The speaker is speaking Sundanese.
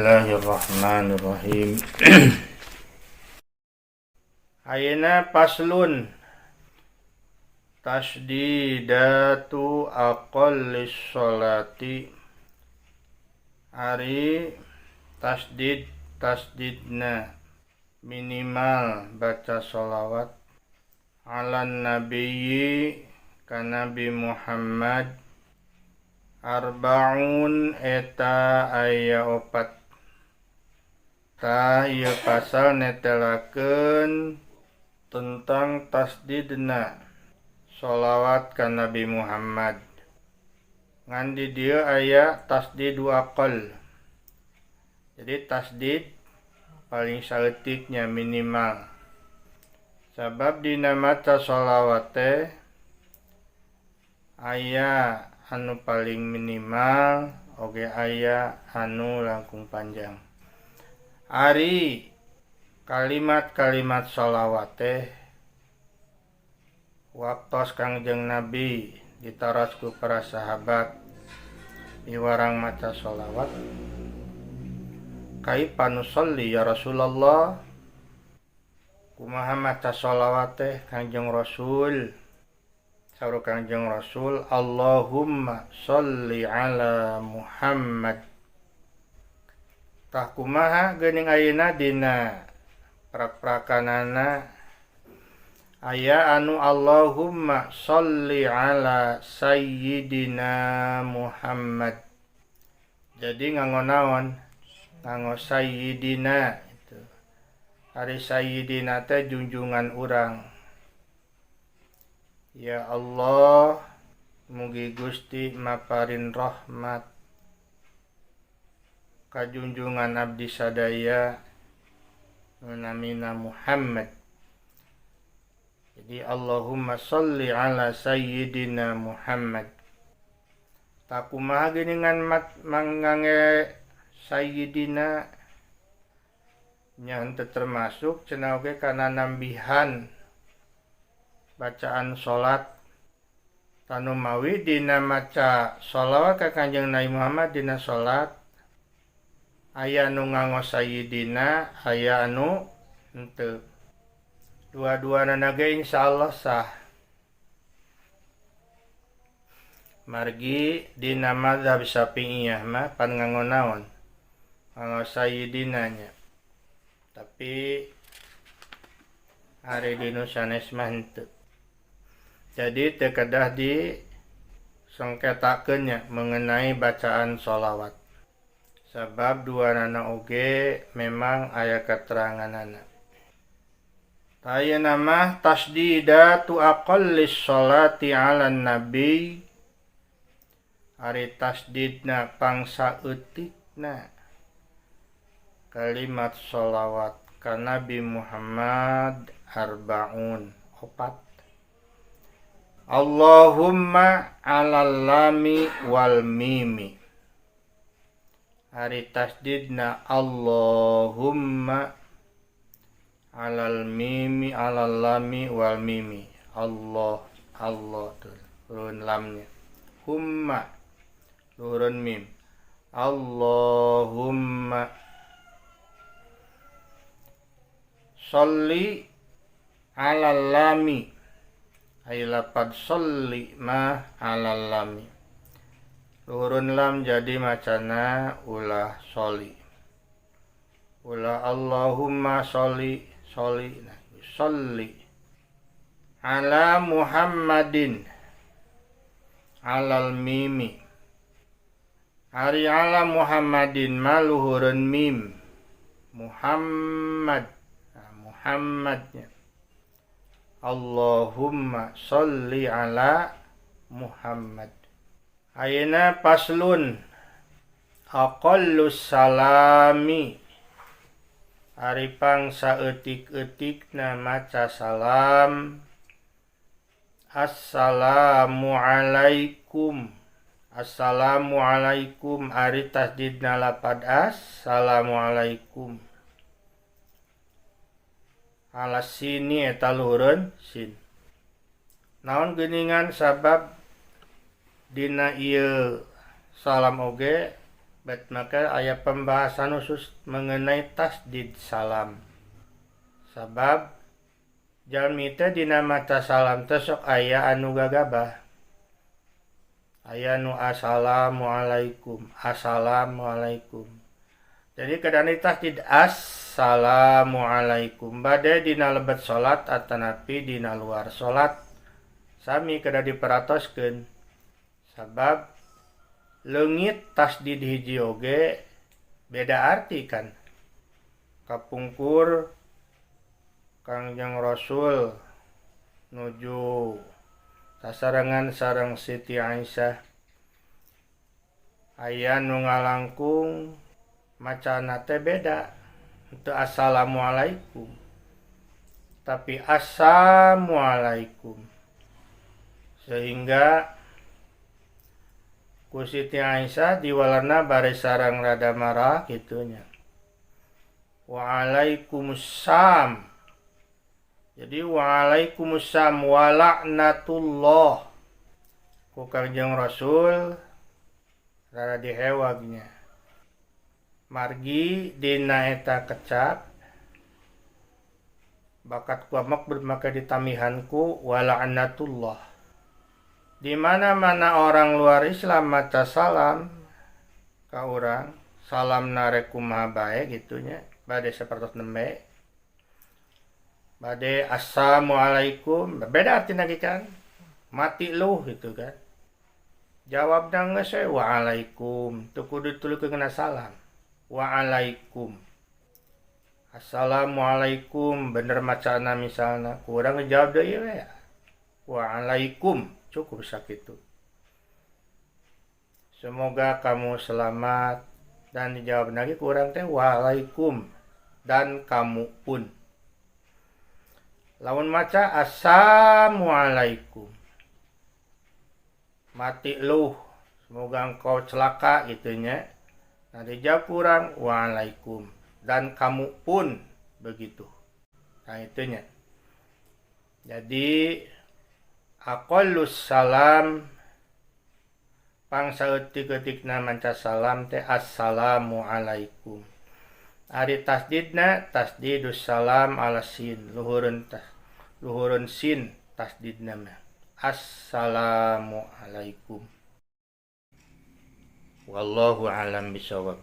Bismillahirrahmanirrahim. Ayeuna faslun tasdidatu aqallis sholati. Ari tasdid tasdidna minimal baca sholawat ala nabiyyi ka Nabi Muhammad arbaun eta aya opat. Tah ieu pasal netelakeun tentang tasdidna sholawat ka Nabi Muhammad. Ngan di dieu aya tasdidu aqal. Jadi tasdid paling saeutiknya minimal. Sabab dina maca sholawat teh aya anu paling minimal oge aya anu langkung panjang. Ari kalimat-kalimat sholawat teh waktos Kangjeng Nabi ditaros ku para sahabat miwarang maca sholawat, kaifa nusolli ya Rasulullah, kumaha maca sholawat teh Kangjeng Rasul? Saur Kangjeng Rasul, Allahumma sholli ala Muhammad. Tah kumaha geuning ayeuna dina prak-prakanana aya anu Allahumma sholli ala sayyidina Muhammad. Jadi nganggo naon? Nganggo sayyidina itu. Ari sayyidina teh junjungan urang. Ya Allah, mugi Gusti maparin rahmat kajunjungan abdi sadaya namina Muhammad. Jadi Allahumma sholli ala sayyidina Muhammad. Tak kumaha geuningan mangange sayyidina nya henteu termasuk cenah oge kana nambihan bacaan salat. Tanu mawi dina maca sholawat ka Kangjeng Nabi Muhammad dina salat aya anu nganggo sayyidina, aya anu henteu. Dua-duana ge insyaallah sah. Margi dina mazhab Syafi'iyah mah pan nganggo naon? Nganggo sayyidina nya. Tapi ari dinu sanes mah henteu. Jadi teu kedah di sengketakeun nya mengenai bacaan sholawat. Sabab duanana oge memang aya keteranganana. Ayeuna mah tasdidatu aqallis sholati ala nabi. Ari tasdidna pangsaeutikna kalimat sholawat ka Nabi Muhammad arbaun opat. Allahumma alal lami wal mimi. Ari tasdidna Allahumma alal mimi alal lami wal mimi. Allah, Allah tuh turun lamnya. Humma turun mim. Allahumma sholli alal lami. Ay lapad sholli ma alal lami. Turun lam jadi macana ulah sholli. Ulah Allahumma sholli, sholli, nah, sholli ala Muhammadin alal mimi. Ari ala Muhammadin ma luhureun mim. Muhammad. Nah, Muhammadnya. Allahumma sholli ala Muhammad. Ayeuna faslun aqallus salami. Ari pang saeutik-eutikna maca salam. Assalamualaikum. Assalamualaikum ari tasdidna lapad assalamualaikum. Ala sini eta luhureun sin. Naon geuningan sabab dina ieu salam oge Bet maka aya pembahasan khusus mengenai tasdid salam. Sabab jalmi teh dina maca salam teh sok aya anu gagabah. Aya nu assalamualaikum, assalamualaikum. Jadi kadang tasdid assalamualaikum bade dina lebet salat atanapi dina luar salat. Sami kedah diperatoskeun. Sabab leungit tasdid hiji oge beda arti kan. Kapungkur Kangjeng Rasul nuju sasarengan sareng Siti Aisyah aya nu ngalangkung macana teh beda, teu assalamualaikum tapi assalamualaikum, sehingga ku Siti Aisyah diwalerna bari sareng rada marah kitu nya. Waalaikumsalam. Jadi waalaikumsalam walaknatullah. Ku Kangjeng Rasul rada dihewagnya. Margi dina eta kecap bakat ku amak maka ditamihan ku walaknatullah. Di mana-mana orang luar Islam maca salam ka urang, salam narek kumaha bae kitu nya, bade sapertos nembe. Bade assalamualaikum, beda artina ge kan. Mati lu gitu kan. Jawabna geus we waalaikum, teu kudu dituluykeun kana salam. Waalaikum. Assalamualaikum bener macana misalna, ku urang ngejawab deui we. Waalaikum, cukup sakitu. Semoga kamu selamat, dan dijawab lagi ku urang teh waalaikum dan kamu pun. Lamun maca assalamualaikum, mati lu, semoga engkau celaka gitu nya. Nah dijawab kurang waalaikum dan kamu pun begitu. Nah itunya. Jadi aqallus salam pangsaeutik-eutikna maca salam teh assalamualaikum. Ari tasdidna tasdidus salam ala sin, luhureun tas, luhureun sin tasdidna mah. Assalamualaikum. Wallahu alam bisawab.